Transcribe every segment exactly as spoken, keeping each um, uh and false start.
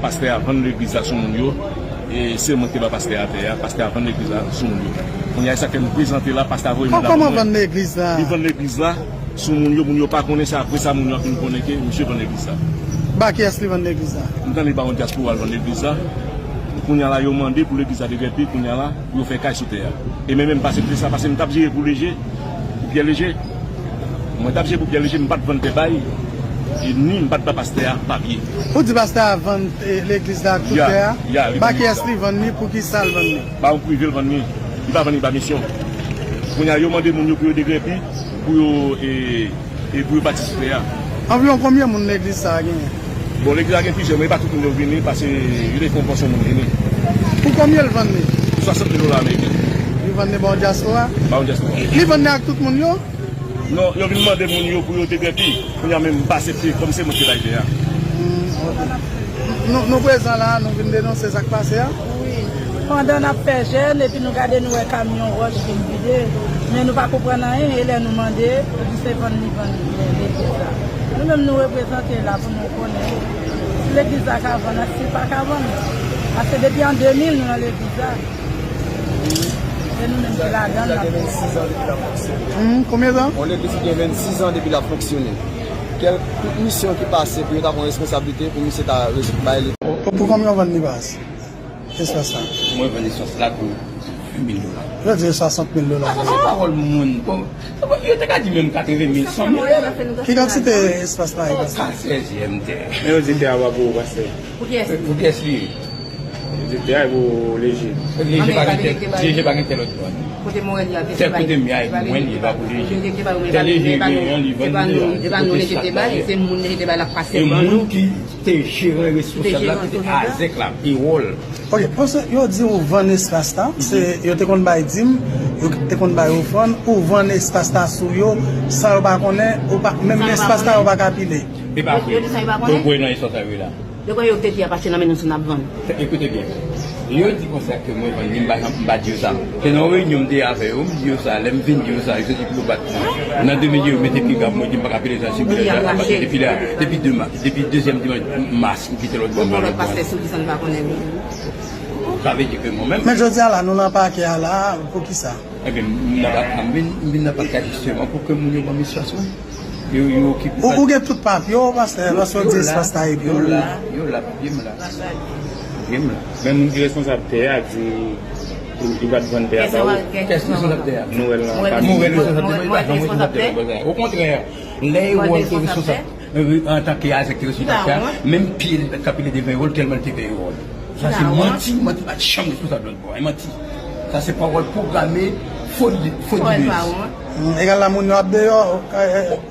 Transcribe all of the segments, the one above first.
Pastè a vann legliz la sou moun yo. E se mwen ki te ba pastè a tè a. Pastè a vann legliz la sou moun yo. Kounye a, e sa k fè m prezante la, pastè a voye moun la ban mwen. Kòman vann legliz la? Li vann legliz la sou moun yo, moun yo pa konnen sa, apre sa moun yo ap vin konnen ke misye vann legliz la. Ba kiyès li vann legliz la? M tande ba yon dyaspora l vann legliz la. Kounye a la, yo mande pou legliz la degrepi, kounye a la, pou yo fè kay sou tè a. E mwen menm m pa aksepte sa, paske m t ap jere pou Leje, pou Pyè Leje. Mwen t ap jere pou Pyè Leje, m pa t vann tè bay, e ni m pa t ba pastè a papye. Ou di pastè a vann, eh, legliz la ak tout tè a? Ya, ya, li vann legliz la. Ba kiyès li vann li, pou ki sa l vann li? Ba yon prive l vann li. Li pa vann li ba misyon. Kounye a, yo mande moun yo pou yo degrepi, pou yo, e, e pou yo bati sou tè a. Anviwon konbyen moun legliz sa a genyen? Bon, legliz la gen plizyè, men e pa tout moun yo vini, paske yo te fè yon pòsyon moun vini. Pou konbyen l vann li? Swasant mil dola ameriken. Li vann li ba yon dyaspora? Ba yon dyaspora. Li vann li ak tout moun yo? Non, yo vin mande moun yo pou yo degrepi. Kounye a menm m pa aksepte, kòm se mwen ki te bay tè a. Hmm, ok. Nou, nou prezan la, nou vin denonse sa k pase a? Wi. Pandan n ap fè jèn, epi nou gade, nou wè kamyon wòch vin vide, men nou pa konprann anyen, e lè nou mande, yo di se vann li vann legliz la. Nou menm nou reprezante la pou nou konnen si legliz la ka vann, si l pa ka vann. Paske depi an de mil nou nan legliz la. Se nou menm ki ladan l, n ap... Hmm, konbyen tan? Yon legliz ki gen vennsis an depi l ap fonksyone. Kèlke tout misyon ki pase pou yo ta pran responsablite pou misye ta rezoud bay li. Pou, pou konbyen w vann li baz? Espas la. Mwen vann espas la pou ven mil dola. Yo di swasant mil dola. Sa se pawòl moun. Bon, yo te ka di menm katreven mil, san mil. Ki kantite espas la ye, pastè? Ka sèzyèm tè. Men yo di tè a pa pou ou, pastè. Pou kiyès li? Pou kiyès li ye? Yo di tè a pou Leje. Leje pa gen tè, Leje pa gen tè lòt bò. Kote Morèl ye a, tè kote m ye a, e pou mwen li ye, e pa pou Leje. Tè Leje genyen an, li vann li deja. Se pa nou Leje te bay, se moun Leje te bay l ap pase ban nou. E moun ki te jeran e responsab la, se te Azèk la, Ewòl. Ok, paske yo di ou vann espas la, se yo te konn bay dim, yo te konn bay ofrann, ou vann espas la sou yo, san yo pa konnen, ou pa, menm espas la, yo pa ka pile. E pa vre. Yo di sa, yo pa konnen? Yo kwè nan istwa sa yo la. Yo kwè yo te di a pase nan men nou si n ap vann. Ekoute byen. Yo di konsa ke mwen vann li, m pa, m pa di yo sa. Se nan yon reyinyon m te avè yo, m di yo sa, lè m vin di yo sa, yo soti pou yo bat mwen. Nan de mil yo mete piga pou mwen, di m pa ka pile sa, si m pile sa, depi la, depi de ma-, depi dezyèm dimanch mas, m kite lòt bò, m pran lòt bò. Pastè sou ki sa n pa konnen li. Sa vle di ke mwen menm. Men jodi a la, nou nan pakè a la, pou ki sa? Ebyen, m nan pakè a, m vin, m vin nan pakè a jisteman pou ke moun yo ban m espas mwen. Yo, yo okipe sa. Ou, ou gen tout papye w, pastè, lòske w di espas la e pou ou. Yo la, yo la, papye m la. Papye m la. Men moun ki responsab tè a di li, li pa t vann tè a ba ou. Kiyès responsab tè a? Noël la. Noël responsab tè, li pa janm responsab tè. Okontrè, lè Ewòl te responsab, antanke Azèk te responsab tè a, menm pye li pa t ka pile devan Ewòl, tèlman li te pè Ewòl. Sa se manti, manti, pa t janm responsab lòt bò. E manti. Sa se pawòl pwograme, fo, fo divès. Hmm, egal la, moun yo ap deyò.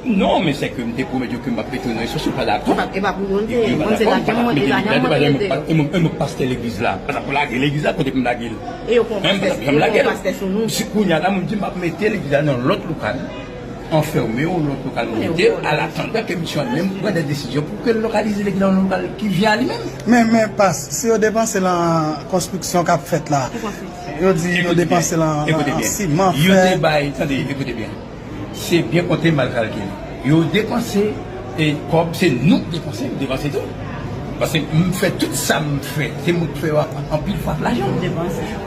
Non, men se ke m te pwomèt yo ke m ap mete yo nan resours, yo pa dakò. E pa, e pa pou yo, yo pa dakò, m pa t ap mete legliz la, yo pa t ap mete legliz la, yo pa t ap lage legliz la, kote pou m lage l? E yo pran pastè, yo pran pastè sou nou. Si kounye a la, moun di m ap mete legliz la nan lòt lokal. Anfèmen yon lòt lokal militè, alatandan ke misye a li menm pran de desizyon pou ke l lokalize legliz la nan yon lokal ki vyen a li menm. Men, men, pas, si yo depanse l nan konstriksyon k ap fèt la, yo di yo depanse l nan, nan siman, fè. Yo te bay, tande, ekoute byen. Se byen konte, mal kalkile. Yo depanse, e kòb, se nou k depanse, depanse tou. Paske m fè tout sa m fè, se mwen k fè yo anpil fwa ak lajan m.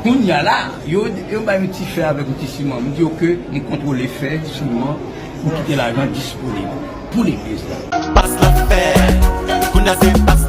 Kounye a la, yo, yo bay yon ti fè avèk yon ti siman. M di yo ke m kontwole fè, siman, pou kite lajan disponib pou legliz la. Pas la fè, kounye a se pas